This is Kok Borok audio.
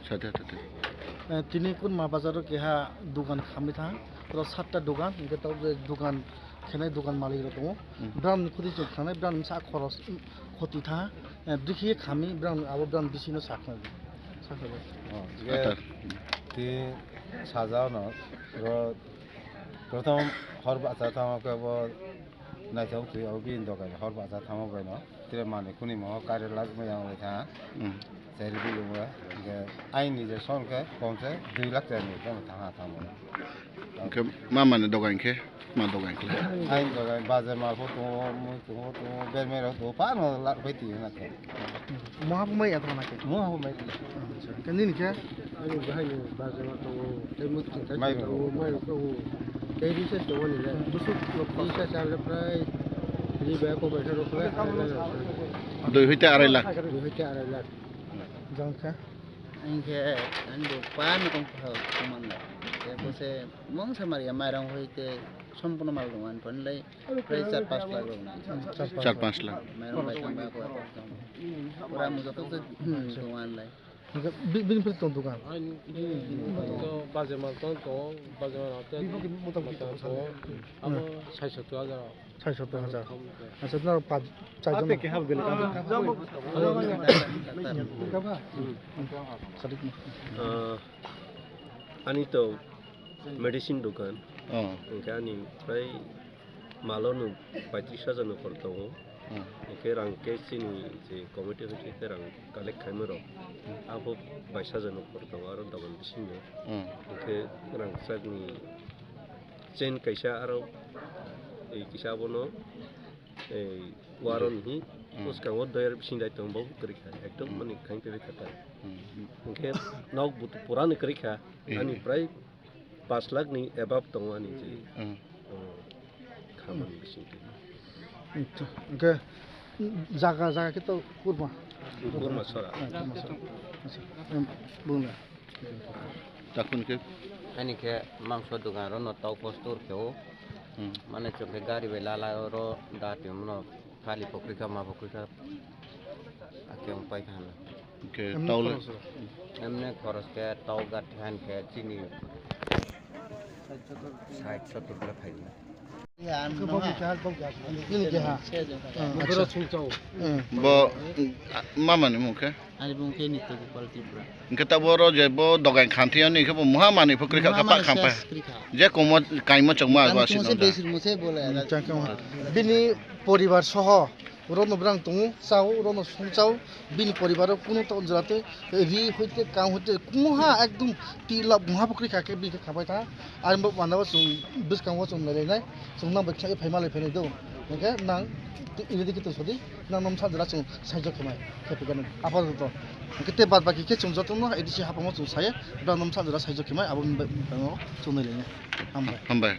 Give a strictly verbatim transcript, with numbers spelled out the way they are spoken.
Sade, sade. Eh, tini Kurma bazaro keha dogan khamwi thang, oro satta dogan, hwnkhe tabuk je dogan khenai dogan malik rok tongo. Hmm. Brang ni khudi chwng khanai, brang ni sa khoros, khoti tha, eh, bwkhe khamwi brang abo brang bisino sa khnai. Sa khnai. Oh, Atar. Ti sajao no, ro, prothom hor bacha thangma khe bo naithok twi, abo bini dogan hor bacha thangma bai no. Tire mani kuni mo kare lak mo yang wai tha. Hmm. Seri bi yo wa. Ge ai ni je son ke kom se dui lakh chen ni kom tha ha tha mo. Hwnkhe ma mani dogan khe, ma dogan khe. Ai dogan baje mal pho tongo, mui tongo, tongo, bermai rok tongo, pa no lak bai twi na khe. Mo ha mai ya thana khe. Mo ha mai twi. Acha, khe nini khe? Ani bahai ni baje mal tongo, tei mui thang thai Mai tongo, rok. Mai rok tongo. Tei recharge tongo ni le. Dusu recharge ale prai ri ba ko bai rok prai. Dui hoite arai lakh. Dui hoite arai lakh. Jang khe? Hwnkhe ani bo pa ni tong kha kuman da. Tei bo se mong sa maria mairang hoite sompurno mal rok ani pon lai prai char panch lakh rok na. Char panch lakh. Mairang bai tang ba ko. Pura mo joto se, hmm, tong an lai. Hwnkhe bi-, bini pore tong dogan? To baje mal tong to, baje mal to. Abo sai sotto hajar. Sai sotto hajar. Acha, no pa, chai jon. Ah, ani to medicine dogan. Oh. Hwnkhe ani prai malo no paitris hajar no khorok tongo. Hmm. Hwnkhe rang khe chini je committee hwnkhe khe rang collect khaima rok. Hmm. Abo bais hajar no khorok tongo aro dogan bisingo. Hmm. Hwnkhe rang chakni chain kaisa aro, ei, kisa abono, ei, waron hi, hmm, bwskango doyar bising dai tongo, bo kwrwi kha, ekdom, hmm, mani khain kwrwi kha ta. Hmm. Hwnkhe nok butu purani kwrwi kha, eh, ani prai Pash lakh ni above tongo ani je. Hmm. Oh, khamani bisingtwi. Acha, hwnkhe jaga, jaga khe to Kurma. Kurma sora. Ah, Kurma sora. Acha, em, bung le. Takun khe? Ani khe mangso dogan ro no tau postur khe o. Hmm. Mane chwng khe gari bai lala oro dati mano. Kali pokri kha, ma pokri kha. Ake wng pai kha hwnwi. Hwnkhe emne tau le? Khoroksa. Emne khoroks khe tau gat khan khe chini sait sottor khe phaidi. Hwnkhe bo khe ha, bo khe ha. Nini khe ha? Hmm, acha. Hmm. Bo, a, mama ni mung khe? Ani bung khe Nitya Gopal Tripura. Hwnkhe tabuk oro je bo dogan khanti ani khe bo muha manwi pho kwrwi kha, muha kha, manwi pak kha, ses pa. Kwrwi kha. Je komo kaimo chwngma. Ani abo komo aswk se nokha. Bini poribar soho oro no brang tongo, chao, oro no song chao. Bini poribar o kunu to jora tei ri hoite, kang hoite, muha ekdom twi lab muha pho kwrwi kha khe bini khe khabai tha. Ani bo manda bo chwng bwskango chwng nailainai, chwng nang bai khe phaima lai phainai do. Hwnkhe nang twi ini dikhe tong sadi, nang nom sa jora chwng saijo khe mai. Khe phaikha nang apadoto. Hwnkhe tei bad baki khe chwng jotono A D C haphango chwng saye, bwrang nom sa jora saijo khe mai, abo bwrang chwng nailainai. Hambai. Hambai.